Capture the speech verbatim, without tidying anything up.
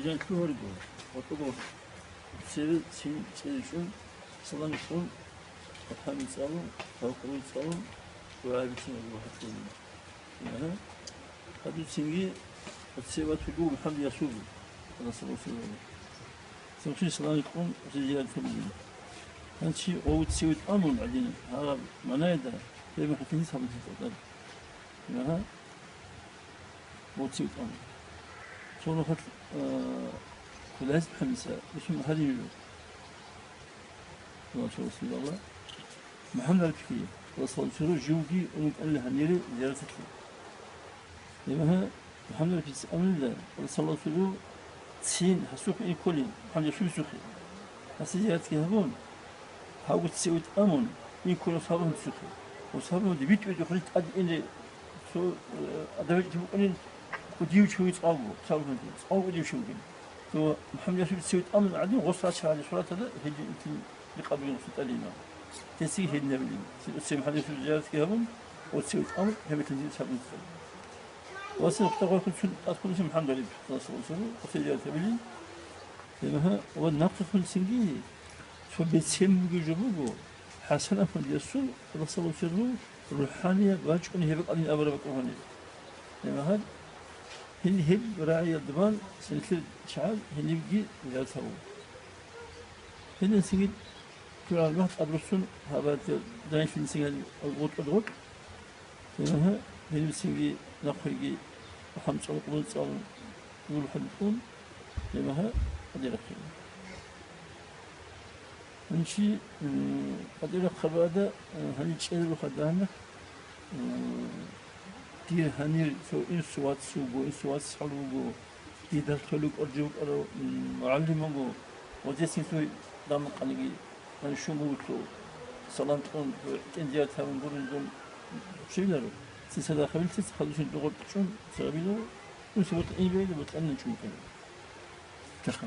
Жан лъугьарго, гъотӀого цеве цин цӀезе чӀун, салам кьун, алхӀамдуцӀалун, тавкъулуцӀалун, дугӀа бицин абу гьатӀулин. Гьа? Гьадуцинги цеве ватулев МухӀаммад Ясуби, Аллагь салам гьабе. Цинги салам кьун, зиярат гьабулин. Гьанчи гъов цеве тӀамун гӀадин, гьаб манайда, гьеб хӀатинис гьабун тӀад. Гьа? Гъов цеве тӀамун. Цо нухалъ, а, Кулайс МухӀаммадица, ишин гьарин жо. Ва цо Расулалла. МухӀаммад Арифги, Расул цо живги ункъали гьанире зияраталъе. Гьеб гьа, МухӀаммад Арифица амрила, Расул цо цин гьасухъе ин кколин, МухӀаммад Ясубисухъе. Гьасе зияратги гьабун, гьавго цеве тӀамун, ин ккола сабугьунцухъе. Ва сабугьунде битӀ-битӀухъе тӀад ине цо, э, адам гьечӀев букӀунин, кӀудияв чи вугин цӀалго, сабугьунде, цӀалго кӀудияв чи вугин. Цо МухӀаммад Ясуби цеве тӀамун гӀадин, гъос рачагӀали суратала гьедин итин рикъабилин гъосул тӀадегӀан. Гьесие гьедин гьабилин. Цо МухӀаммад Ясуби зияратги гьабун, гъос цеве тӀамун, гьеб итин сабугьунде. Ва цин хутӀа гъоркье цун тӀад кколесин МухӀаммад Ариф, Расул цо, гъосие зиярат гьабилин. Гьеб гьа, ва нахъе хъулцинги, цо бецен бугев жо буго, ХӀасан-Ахмад Ясуби, Аллагь салам гьабе, рухӀанияб бачӀун гьеб бакӀалин абураб бакӀалъугьаниб. Гьеб гьа, гьел гьеб рагӀиялда бан сенлъер чагӀаз гьенибги зиярат гьабула. Гьединлъидал ккурал махтӀ абрусун гьаб данделъи цинги гъутӀун гъутӀ. Гьеб гьа, гьениб цинги нахъеги хӀамцӀал къулун цӀалун гьул хӀадбукӀун, гьеб гьа, къадир рахъин. Гьанчи, м, къадир рахъарабада, э, гьанив чӀезабухъа дагьаб, м, дир гьанир цо инсу вац вуго, инсу вацгӀал вуго, дида лъолеб кӀваржи вукӀарав, м, мугӀалим вуго, ва гьесин цо дамукъаниги, гьанив щун буго цо салам кьун, цо гӀитӀин зиярат гьабун гурун дун щивиларо, цин цадахъ гьабилъица хадусин дугъуртӀ чӀун цо гьабиларо, инсу ватӀа инбейила, ватӀанин чӀун кьела. Таха.